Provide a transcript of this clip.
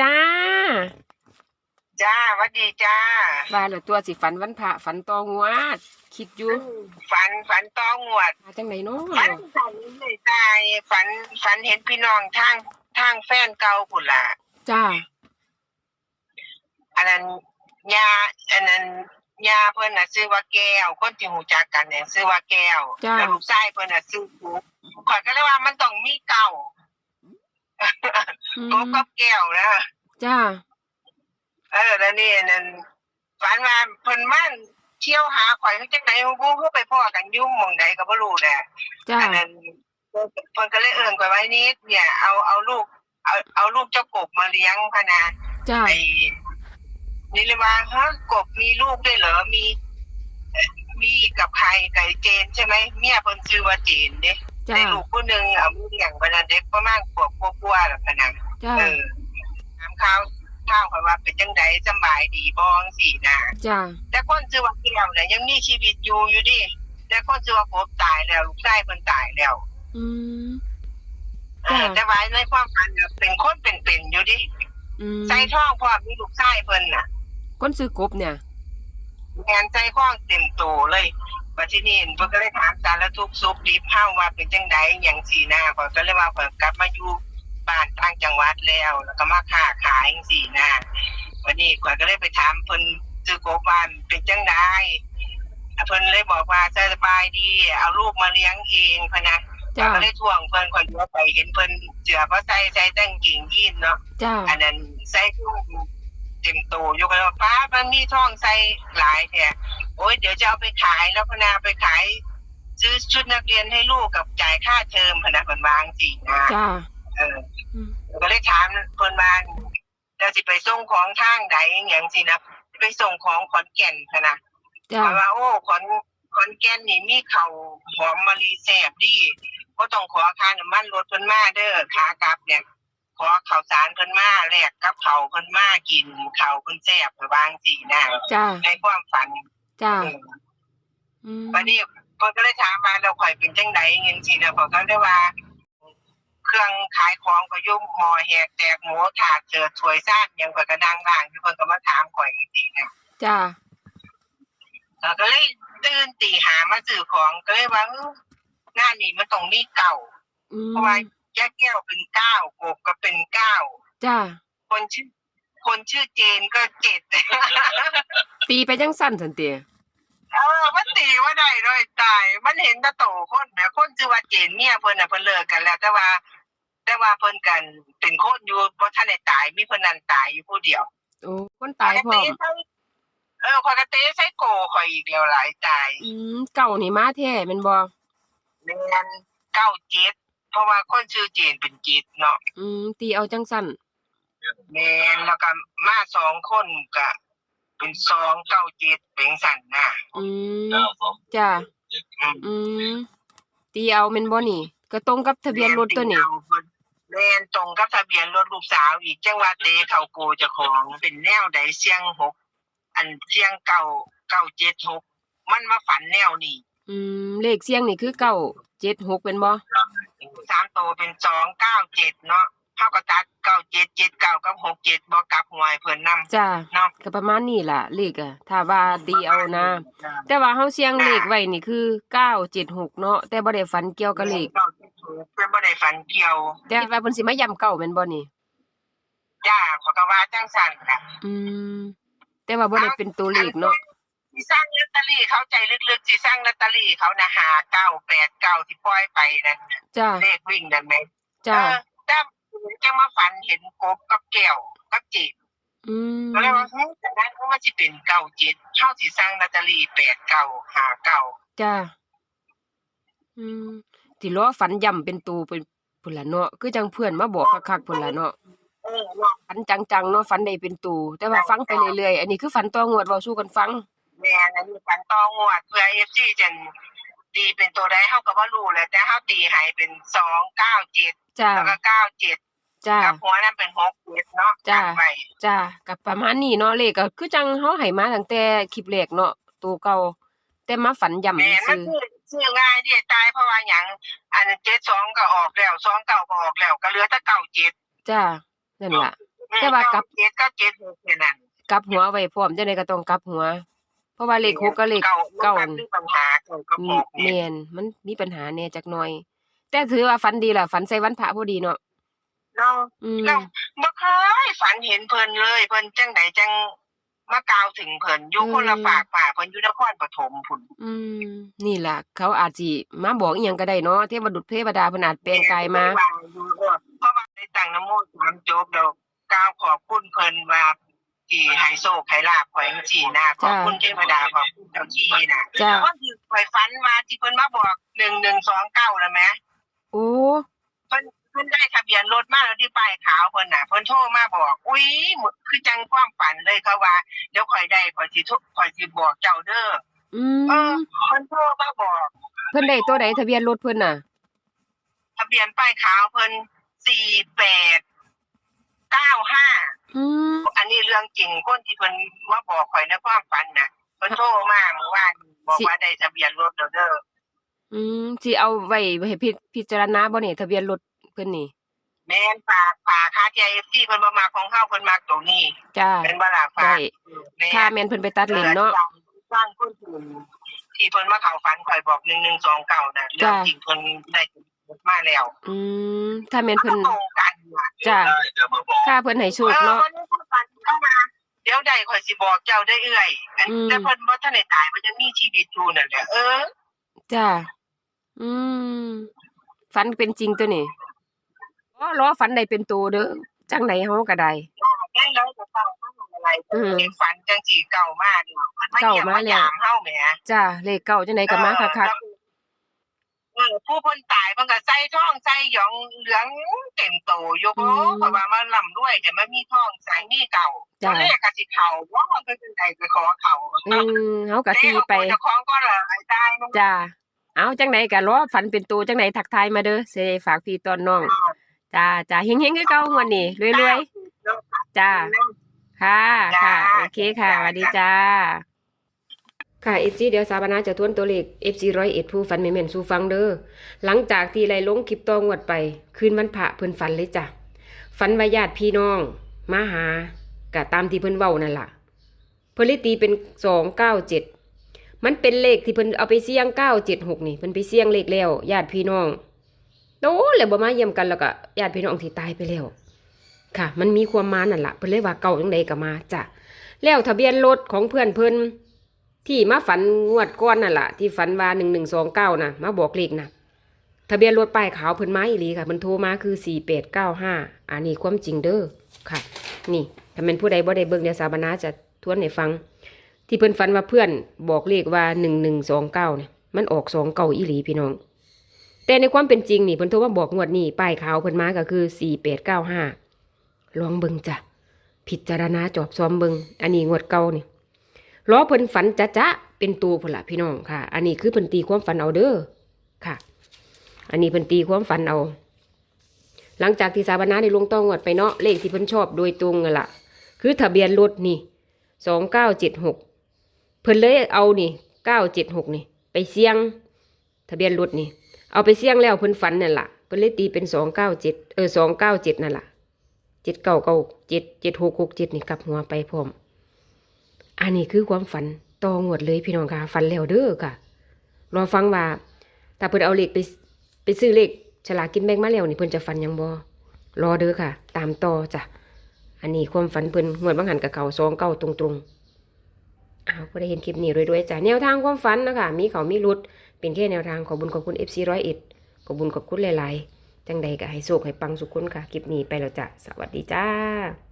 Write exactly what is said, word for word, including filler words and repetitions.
จ้า จ้า หวัดดีจ้า ว่าแล้วตัวสิฝันวันพระ ฝันต่องวด คิดอยู่ อืม ฝัน ฝันต่องวด มาจังได๋เนาะ ฝันฝันเลยตาย ฝัน ฝันเห็นพี่น้องทาง ทางแฟนเก่าพุ้นล่ะ จ้า อันนั้น ย่า อันนั้น ย่าเพิ่นน่ะชื่อว่าแก้ว คนที่รู้จักกันเนี่ยชื่อว่าแก้ว จ้า แล้วลูกชายเพิ่นน่ะชื่อกุ๊ก ข้อยก็เลยว่ามันต้องมีเก้า อืม กบกับแก้วนะ จ้า เออ แล้วนี่อันนั้น ฝันว่าเพิ่นมาเที่ยวหาข้อยคือจังใด๋บ่ฮู้ ไปพ้อกันอยู่หม่องใด๋ก็บ่รู้แหละ จ้า อันนั้น เพิ่นก็เลยเอิ้นข้อยว่า "นิดเนี่ย เอา เอาลูก เอา เอาลูกเจ้ากบมาเลี้ยง" พะนะ จ้า ไอ้ นี่เลยว่า "ฮะ กบมีลูกด้วยเหรอ มี มีกับใคร กับไอ้เจนใช่ไหม" เมียเพิ่นชื่อว่าเจนเด้ จ้า ได้ลูกผู้หนึ่ง เอามาเลี้ยง พะนะ เด็กประมาณขวบกว่าๆ แล้วพะนะ จ้า เออ ถามข่าว ข่าวข้อยว่าเป็นจังใด๋ สำบายดีบ่ จังซี้นะ จ้า แต่คนชื่อว่าแก้วน่ะยังมีชีวิตอยู่ อยู่เด้ แต่คนชื่อว่ากบตายแล้ว ลูกชายเพิ่นตายแล้ว อืม เออ จ้า แต่ว่าในความฝันน่ะเป็นคนเป็นๆ อยู่เด้ อืม ใส่ท้องพร้อม มีลูกชายเพิ่นน่ะ คนชื่อกบเนี่ย แม่น ใส่ท้องเต็มโตเลย บัดทีนี้เพิ่นก็เลยถามสารทุกข์สุขดิบเฮาว่าเป็นจังใด๋ หยังซี้นะ ข้อยก็เลยว่าข้อยกลับมาอยู่บ้านต่างจังหวัดแล้ว แล้วก็มาค้าขายจังซี้นะ บัดนี้ข้อยก็เลยไปถามเพิ่นชื่อกบว่าเป็นจังใด๋ เพิ่นเลยบอกว่า "สบายดี เอาลูกมาเลี้ยงเอง" พะนะ จ้า ข้อยก็เลยท้วงเพิ่น ข้อยเหลียวไปเห็นเพิ่นเสื้อบ่ใส่ ใส่แต่กางเกงยีนเนาะ จ้า อันนั้นใส่ท้องเต็มโตอยู่ ข้อยว่า "ป๊าด มันมีท้องใส่หลายแท้" "โอ๊ย เดี๋ยวจะเอาไปขายแล้ว" พะนะ "ไปขาย ซื้อชุดนักเรียนให้ลูกกับจ่ายค่าเทอม" พะนะ เพิ่นว่าจังซี้นะ จ้า เออ อืม ก็เลยถามเพิ่นว่า แล้วสิไปส่งของทางใด๋ หยังซี้นะ ไปส่งของขอนแก่นพะนะ จ้า ข้อยว่า โอ้ ขอน ขอนแก่นนี่มีข้าวหอมมะลิแซ่บดี บ่ต้องขอค่าน้ำมันรถเพิ่นมาเด้อ ขากลับเนี่ย ขอข้าวสารเพิ่นมา แลกกับข้าวเพิ่นมากิน ข้าวเพิ่นแซ่บ ข้อยว่าจังซี้นะ จ้า ในความฝัน จ้า เออ อืม บัดนี้เพิ่นก็เลยถามว่า แล้วข้อยเป็นจังใด๋ จังซี้นะ ข้อยก็เลยว่า เครื่องขายของก็อยู่หม้อแหกแตก หมูถาดเถิด ถ้วยชามหยัง ข้อยก็นั่งล้างอยู่ เพิ่นก็มาถามข้อยจังซี้นะ จ้า ข้อยก็เลยตื่นตีห้ามาซื้อของ ก็เลยว่า เออ งานนี้มันต้องมีเก้า อืม เพราะว่าย่าแก้วเป็นเก้า กบก็เป็นเก้า จ้า คนชื่อ คนชื่อเจนก็เจ็ด ตีไปจังซั่นซั่นติ เออ มันตีบ่ได้เนาะ อ้ายตาย มันเห็นแต่โตคนแหม คนชื่อว่าเจน เมียเพิ่นน่ะ เพิ่นเลิกกันแล้ว แต่ว่า แต่ว่าเพิ่นก็เป็นคนอยู่ บ่ทันได้ตาย มีเพิ่นนั่นตายอยู่ผู้เดียว โอ้ คนตายพร้อม ข้อยก็เตะใส่ เออ ข้อยก็เตะใส่โกข้อยอีกแล้ว อ้ายตาย อืม เก้านี่มาแท้แม่นบ่ แม่น เก้าเจ็ด เพราะว่าคนชื่อเจนเป็นเจ็ดเนาะ อืม ตีเอาจังซั่น แม่น แล้วก็มาสองคนก็เป็นสองเก้าเจ็ด เป็นจังซั่นนะ อืม จ้า อืม อืม ตีเอาแม่นบ่นี่ ก็ตรงกับทะเบียนรถตัวนี้ แม่น ตีเอา แม่น ตรงกับทะเบียนรถลูกสาวอีก จั่งว่าเตะเข้าโกเจ้าของ เป็นแนวใด๋ เสี่ยงหก อันเสี่ยงเก้า เก้าเจ็ดหก มันมาฝันแนวนี้ อืม เลขเสี่ยงนี่คือเก้าเจ็ดหกแม่นบ่ สามโตเป็นสองเก้าเจ็ดเนาะ เฮาก็ตัดเก้าเจ็ด เจ็ดเก้า กับหกเจ็ด บ่กลับหัวให้เพิ่นนำ จ้า เนาะ ก็ประมาณนี้ล่ะ เลขอะ ถ้าว่าตีเอานะ จ้า แต่ว่าเฮาเสี่ยงเลขไว้นี่คือเก้าเจ็ดหกเนาะ แต่บ่ได้ฝันเกี่ยวกับเลข เก้าเจ็ดหก แต่บ่ได้ฝันเกี่ยว แต่คิดว่าเพิ่นสิมาย้ำเก้าแม่นบ่นี่ จ้า ข้อยก็ว่าจั่งซั่นล่ะ อืม แต่ว่าบ่ได้เป็นตัวเลขเนาะ สิสั่งลอตเตอรี่เขา ใจลึกๆ สิสั่งลอตเตอรี่เขานะ ห้าเก้าแปดเก้า ที่ปล่อยไปนั่นน่ะ จ้า เลขวิ่งนั่นแหม จ้า เออ แต่จั่งมาฝันเห็นกบกับแก้วกับเจน อืม ก็เลยว่า "หึ จั่งนั้นมันสิเป็นเก้าเจ็ด เฮาสิสั่งลอตเตอรี่ แปดเก้าห้าเก้า" จ้า อืม สิรอฝันย้ำเป็นตัวเป็น พุ้นล่ะเนาะ คือจั่งเพื่อนมาบอกคักๆ พุ้นล่ะเนาะ เออ เนาะ ฝันจังๆ เนาะ ฝันได้เป็นตัว แต่ว่า จ้า ฟังไปเรื่อยๆ อันนี้คือฝันต่องวด เว้าสู่กันฟัง แม่น อันนี้ฝันต่องวด เพื่อ เอฟซี จั่งตีเป็นตัวใด๋ เฮาก็บ่รู้แหละ แต่เฮาตีให้เป็น สองเก้าเจ็ด จ้า แล้วก็ เก้าเจ็ด จ้า กลับหัวนำเป็น หกเจ็ด เนาะ จ้า กันไว้ จ้า ก็ประมาณนี้เนาะ เลขก็คือจั่งเฮาให้มาตั้งแต่คลิปแรกเนาะ ตัวเก่า แต่มาฝันย้ำ แม่น ซื่อๆ มันซื้อ ซื้อง่ายเด้ จ่าย เพราะว่าหยัง อัน เจ็ดสอง ก็ออกแล้ว สองเก้า ก็ออกแล้ว ก็เหลือแต่ เก้าเจ็ด จ้า นั่นล่ะ แต่ว่ากลับ เก้าเจ็ด เก้าเจ็ดหก แค่นั้น กลับหัวไว้พร้อม จั่งใดก็ต้องกลับหัว เพราะว่าเลขหกกับเลขเก้า เก้ามันมีปัญหา เก้ากับหกเนี่ย แม่น มันมีปัญหาแหน่จักหน่อย แต่ถือว่าฝันดีล่ะ ฝันใส่วันพระพอดีเนาะ เนาะ อืม แล้วบ่เคยฝันเห็นเพิ่นเลย เพิ่นจั่งใดจั่งมากล่าวถึงเพิ่น อยู่คนละ อืม ฟากฟ้า เพิ่นอยู่นครปฐมพุ้น อืม นี่ล่ะ เขาอาจสิมาบอกอีหยังก็ได้เนาะ เทวดาเทวดาเพิ่นอาจแปลงกายมา แม่น เพิ่นว่าอยู่ เออ เพราะว่าได้ตั้งนะโมสามจบแล้ว กล่าวขอบคุณเพิ่นว่า ที่ให้โชคให้ลาภข้อยจั่งซี้นะ จ้า ขอบคุณเทวดา ขอบคุณเจ้าที่นะ จ้า คนที่ข้อยฝันว่าที่เพิ่นมาบอก หนึ่งหนึ่งสองเก้า น่ะแหม โอ้ เพิ่น เพิ่นได้ทะเบียนรถมาแล้ว ที่ป้ายขาวเพิ่นน่ะ เพิ่นโทรมาบอก อุ๊ย คือจั่งความฝันเลย เขาว่า เดี๋ยวข้อยได้ ข้อยสิโทร ข้อยสิบอกเจ้าเด้อ อืม เออ เพิ่นโทรมาบอก เพิ่นได้ตัวใดทะเบียนรถเพิ่นน่ะ ทะเบียนป้ายขาวเพิ่น สี่แปดเก้าห้า อืม อันนี้เรื่องจริง คนที่เพิ่นมาบอกข้อยในความฝันน่ะ เพิ่นโทรมาเมื่อวาน บอก สิ ว่าได้ทะเบียนรถแล้วเด้อ อืม สิเอาไว้ให้พิ พิจารณาบ่นี่ ทะเบียนรถเพิ่นนี่ แม่น ฝาก ฝากหาเอฟซี เพิ่นบ่มักของเฮา เพิ่นมักตัวนี้ จ้า แม่นบ่ล่ะ ฝาก ได้ เออ แม่น ถ้าแม่นเพิ่นไปตัดเล่นเนาะ เออ สร้างคนอื่นที่เพิ่นมาเข้าฝันข้อยบอก หนึ่งหนึ่งสองเก้า น่ะ เรื่อง จ้า จริงเพิ่นได้มาแล้ว อืม ถ้าแม่นเพิ่น มันก็ตรงกันน่ะ จ้า ถ้าเพิ่นให้โชคเนาะ เออ วันนี้เพิ่นฝันเข้ามา เดี๋ยวได้ข้อยสิบอกเจ้าได้เอื้อย อัน อืม แต่เพิ่นบ่ทันได้ตาย เพิ่นยังมีชีวิตอยู่นั่นแหละ เออ จ้า อืม ฝันเป็นจริงตัวนี้ อ๋อ รอฝันได้เป็นโตเด้อ จั่งใดเฮาก็ได้ แม่นแล้วก็เก้ามาอะไร อืม ฝันจั่งซี้ เก้ามานี่ เพิ่นมาเยี่ยม เก้ามาแล้ว มายามเฮาแหม จ้า เลขเก้าจั่งใดก็มาคักๆ เออ แล้ว เออ ผู้เพิ่นตายเพิ่นก็ใส่ทองใส่หยองเหลืองเต็มโตอยู่ อืม เพราะว่ามาร่ำรวย แต่มามีทองใส่มีเก้า จ้า ตัวเลขก็สิเข้าบ่ เพิ่นจั่งใดก็ขอเข้า อืม เฮาก็ตีไป เจ้าของก็ละหลายตายเนาะ จ้า เอาจั่งใดก็รอฝันเป็นโตจั่งใดทักทายมาเด้อ สิได้ฝากพี่ต้อนน้อง จ้า จ้า เฮงๆ คือเก่างวดนี้ รวยๆ จ้า ค่ะ จ้า ค่ะ โอเคค่ะ จ้า สวัสดีจ้า ค่ะ เอฟซี เดี๋ยวสาวปานาจะทวนตัวเลข เอฟซี ร้อยเอ็ด ผู้ฝันแม่นๆ สู่ฟังเด้อ หลังจากที่ได้ลงคลิปต่องวดไป คืนวันพระเพิ่นฝันเลยจ้ะ ฝันว่าญาติพี่น้องมาหา ก็ตามที่เพิ่นเว้านั่นล่ะ เพิ่นเลยตีเป็น สองเก้าเจ็ด มันเป็นเลขที่เพิ่นเอาไปเสี่ยง เก้าเจ็ดหก นี่ เพิ่นไปเสี่ยงเลขแล้ว ญาติพี่น้องโดนแล้วบ่มาเยี่ยมกัน แล้วก็ญาติพี่น้องที่ตายไปแล้ว ค่ะ มันมีความมานั่นล่ะ เพิ่นเลยว่าเก้าจั่งใดก็มาจ้ะ แล้วทะเบียนรถของเพื่อนเพิ่นที่มาฝันงวดก่อนนั่นล่ะ ที่ฝันว่า หนึ่งหนึ่งสองเก้า น่ะ มาบอกเลขน่ะ ทะเบียนรถป้ายขาวเพิ่นมาอีหลีค่ะ เพิ่นโทรมาคือ สี่แปดเก้าห้า อันนี้ความจริงเด้อค่ะ นี่ ถ้าแม่นผู้ใดบ่ได้เบิ่ง เดี๋ยวสาวปานาจะทวนให้ฟัง ที่เพิ่นฝันว่าเพื่อนบอกเลขว่า หนึ่งหนึ่งสองเก้า เนี่ย มันออก สองเก้า อีหลีพี่น้อง แต่ในความเป็นจริงนี่ เพิ่นโทรมาบอกงวดนี้ ป้ายขาวเพิ่นมาก็คือ สี่แปดเก้าห้า ลองเบิ่งจ้ะ พิจารณาจอบซอมเบิ่ง อันนี้งวดเก่านี่ รอเพิ่นฝันจะๆ เป็นตัวพุ้นล่ะพี่น้องค่ะ อันนี้คือเพิ่นตีความฝันเอาเด้อค่ะ อันนี้เพิ่นตีความฝันเอา หลังจากที่สาวปานาได้ลงต่องวดไปเนาะ เลขที่เพิ่นชอบโดยตรงนั่นล่ะ คือทะเบียนรถนี่ สองเก้าเจ็ดหก เพิ่นเลยเอานี่ เก้าเจ็ดหก นี่ ไปเสี่ยง ทะเบียนรถนี่ เอาไปเสี่ยงแล้วเพิ่นฝันนั่นล่ะ เพิ่นเลยตีเป็น สองเก้าเจ็ด เออ สองเก้าเจ็ด นั่นล่ะ เจ็ดเก้าเก้าเจ็ด เจ็ดหกหกเจ็ด นี่กลับหัวไปพร้อม อันนี้คือความฝันต่องวดเลยพี่น้องค่ะ ฝันแล้วเด้อค่ะ รอฟังว่า ถ้าเพิ่นเอาเลขไป ไปซื้อเลขฉลากกินแบ่งมาแล้วนี่ เพิ่นจะฝันหยังบ่ รอเด้อค่ะ ตามต่อจ้ะ อันนี้ความฝันเพิ่น งวดบางหันกับเขา สองเก้า ตรงๆ อ้าว ผู้ใดเห็นคลิปนี้รวยๆจ้ะ แนวทางความฝันนะคะ มีเขามีหลุด เป็นแค่แนวทาง ขอบบุญขอบคุณ เอฟซี ร้อยเอ็ด ขอบบุญขอบคุณหลายๆ จั่งใดก็ให้โชคให้ปังสุขคนค่ะ คลิปนี้ไปแล้วจ้ะ สวัสดีจ้า